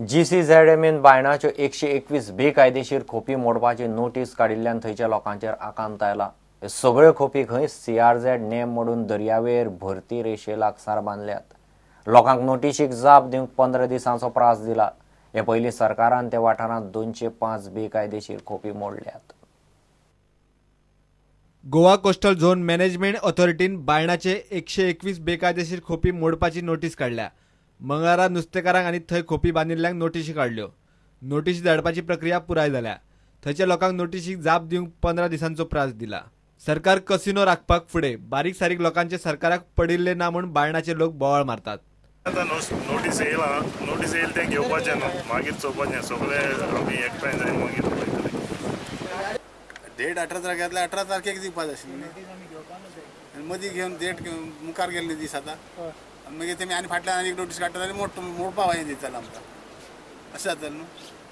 GCZMN बायणाच्यो 121 बेकायदेशीर खोपी मोडपाची notice काडिल्ल्यान थंयच्या लोकांचेर आकांत आयला. सगळ्यो खोपी खंय CRZ नेम मोडून दर्यावेर भरती रेशे लागसार बांदल्यात. लोकांक नोटिशीक जाप दिवंक 15 दिसांचो प्रास दिला. हे पयलीं सरकारान त्या वाठारांत 205 बेकायदेशीर खोपी मोडल्यात. गोवा कोस्टल झोन मॅनेजमेंट ऑथॉरिटीन बायणाचे 121 बेकायदेशीर खोपी मोडपाची नोटीस काडल्या. मंगळारा नुस्तेकारांक आनी थंय खोपी बांदिल्ल्यांक नोटिशी काडल्यो. नोटिशी धाडपाची प्रक्रिया पुराय जाल्या. थंयच्या लोकांक नोटिशीक जाप दिवंक 15 दिसांचो प्रास दिला. सरकार कसिनो राखपाक फुडें बारीक सारीक लोकांचे सरकाराक पडिल्ले ना म्हूण बायणाचे लोक बोवाळ मारतात. आतां नोटीस येयला, नोटीस येयला तें घेवपाचें न्हू, मागीर चोवपाचें सगळें आमी एकठांय जावन मागीर पळयतले. डेट 18 तारखेक घातल्या, 18 तारखेक दिवपा जाय आशिल्ली, मदीं घेवन डेट मुखार गेल्ले दीस आतां मागीर तेमी आनी फाटल्यान आनी एक नोटीस काडटा जाल्यार मोडपा हें दितले आमकां, अशें जातलें न्हू.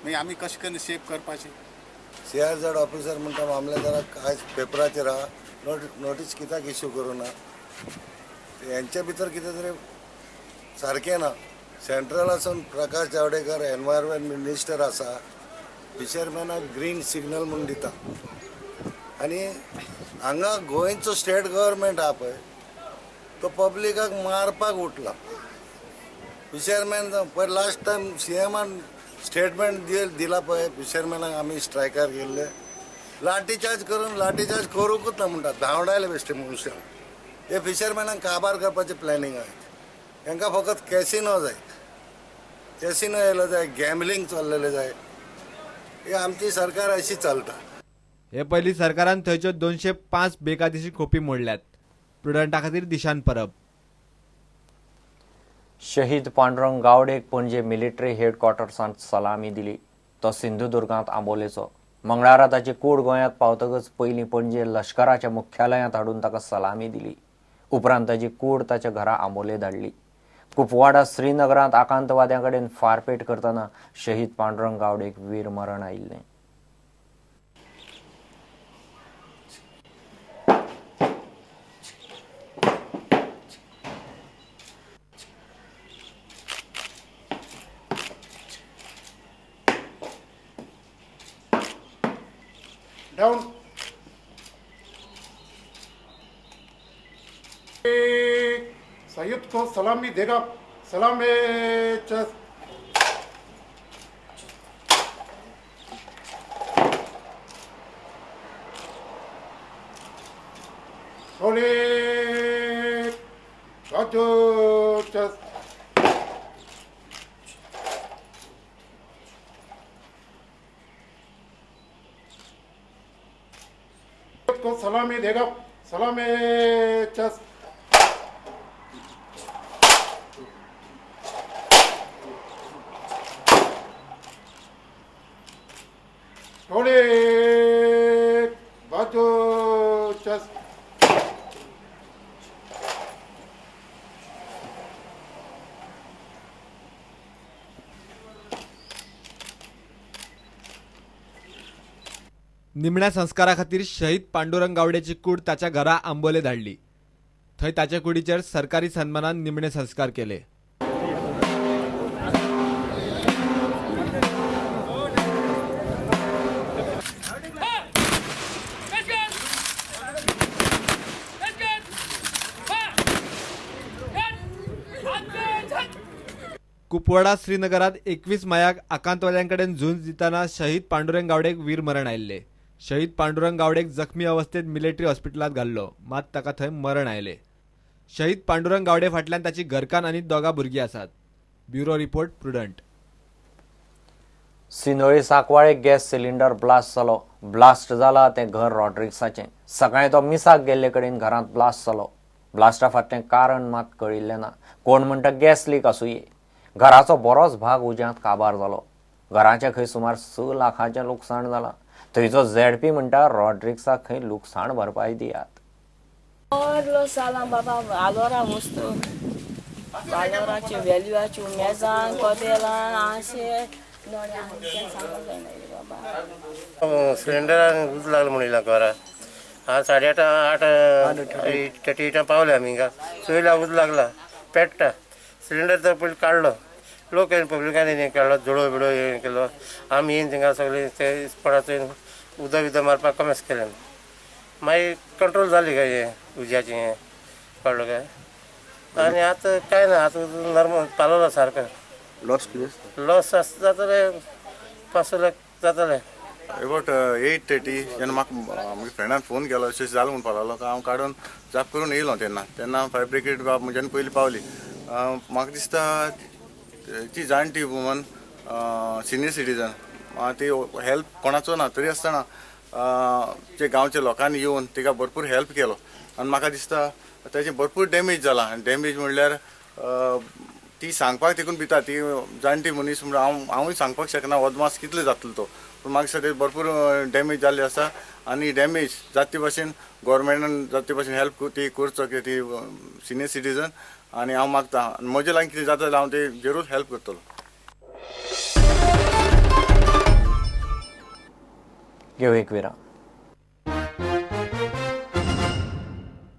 मागीर आमी कशें करून सेफ करपाचें. CRZ officer म्हणटा मामलेदाराक आयज पेपराचेर आहा नोटीस कित्याक इश्यू करूं ना, हेंचे भितर कितें तरी सारकें ना. सेंट्रलासून प्रकाश जावडेकर एनवायरमेंट मिनिस्टर आसा, फिशरमॅनाक ग्रीन सिग्नल म्हूण दिता आनी हांगा गोंयचो स्टेट गव्हर्मेंट आहा पळय तो पब्लिकाक मारपाक उठला. फिशरमॅन पळय लास्ट टायम CMआन स्टेटमेंट दिला पळय फिशरमॅनाक आमी स्ट्रायकार गेल्ले, लाठीचार्ज करून लाठीचार्ज करूंकूच ना म्हणटा, धांवडायले बेश्टे मनशांक. हे फिशरमॅनाक काबार करपाचें प्लॅनिंग आहा. तांकां फकत कॅसिनो जाय, कॅसिनो येयलो जाय, गॅमलिंग चल्लेलें जाय. हे आमची सरकार अशी चलता. हे पयलीं सरकारान थंयच्यो 205 बेकायदेशीर खोपी मोडल्यात. प्रुडंटा खातीर दिशान परब. शहीद पांडुरंग गावडेक पणजे मिलिटरी हेडक्वॉर्टर्सांत सलामी दिली. तो सिंधुदुर्गांत आंबोलेचो. मंगळारा ताची कूड गोंयांत पावतकच पयलीं पणजे लश्कराच्या मुख्यालयांत हाडून ताका सलामी दिली. उपरांत ताची कूड ताच्या घरा आंबोले धाडली. कुपवाडा श्रीनगरांत आकांतवाद्यां कडेन फारपेट करतना शहीद पांडुरंग गावडेक वीर मरण आयिल्लें. डाउन. सैयद को सलामी देगा, सलामी को सलामी देगा, सलामी निमण्या संस्कारा खातीर शहीद पांडुरंग गावडेची कूड ताच्या घरा आंबोले धाडली. थंय ताच्या कुडीचेर सरकारी सन्मानान निमणे संस्कार केले. कुपवाडा श्रीनगरात 21 मायाक आकांतवाद्यांकडेन झूंज दितना शहीद पांडुरंग गावडेक वीरमरण आयिल्ले. शहीद पांडुरंग गावडेक जखमी अवस्थेत मिलिटरी हॉस्पिटलांत घाल्लो, मात ताका थंय मरण आयलें. शहीद पांडुरंग गावडे फाटल्यान ताची घरकान्न आनी 2 भुरगीं आसात. Bureau report, Prudent. Sindholi Sancoale gas cylinder blast जालो. ब्लास्ट जाला तें घर रॉड्रिक्साचें. सकाळीं तो मिसाक गेल्ले कडेन घरांत ब्लास्ट जालो. ब्लास्टा फाटलें कारण मात कळिल्लें ना. कोण म्हणटा गॅस लीक आसुये. घराचो बरोच भाग उज्यांत काबार जालो. घराचें खंय सुमार 6 लाखांचें लुकसाण जालां. थंयचो ZP म्हणटा रॉड्रिक्साक खंय लुकसाण भरपाय दियात. बाबा आलोरा वस्तू आलोराच्यो व्हॅल्यूआच्यो मेजां कदेलां अशें बाबा. सिलिंडरान उजो लागलो म्हणिल्ला घरा. आज 8:30 8:30 पावले आमी हिंगा. चोयला उजो लागला पेट्टा. सिलिंडर तर पयलीं काडलो, लोक पब्लिकान हें काडलो, जोडो बिडो हें केलो. आमी येवन थिंगा सगळे ते स्पॉटाचेर उदक बिदक मारपाक कमेस केलें. मागीर कंट्रोल जाली काय हें उज्याचें हें कळ्ळो काय. आनी आतां कांय ना, आतां नॉर्मल पालवला सारको. लॉस कितें? लॉस आसता जातले 5 लाख जातले. अबावट 8:30 जेन्ना म्हाका म्हज्या फ्रेंडान फोन केलो अशें जालें म्हणपाक लागलो. हांव काडून जाप करून येयलो. तेन्ना तेन्ना फायर ब्रिगेड बाब म्हज्यान पयलीं पावली. म्हाका दिसता ती जाणटी वुमन सिनियर सिटीजन, ती हेल्प कोणाचो ना तरी आसतना जे गांवच्या लोकांनी येवन तिका भरपूर हेल्प केलो. आनी म्हाका दिसता ताचें भरपूर डॅमेज जाला. आनी डॅमेज म्हणल्यार ती सांगपाक तिकून भिता, ती जाणटी मनीस म्हणून हांव हांवूय सांगपाक शकना अदमास कितलो जातलो तो, पूण म्हाका दिसता ते भरपूर डॅमेज जाल्ली आसा. आनी डॅमेज जाता ते भाशेन गोवोरमेंटान जाता ते भाशेन हेल्प ती करचो की ती सिनियर सिटीजन. आनी हांव मागता म्हजे लागीं कितें जाता जाल्यार हांव ते जरूर हेल्प करतलो. घेवं एक विराम.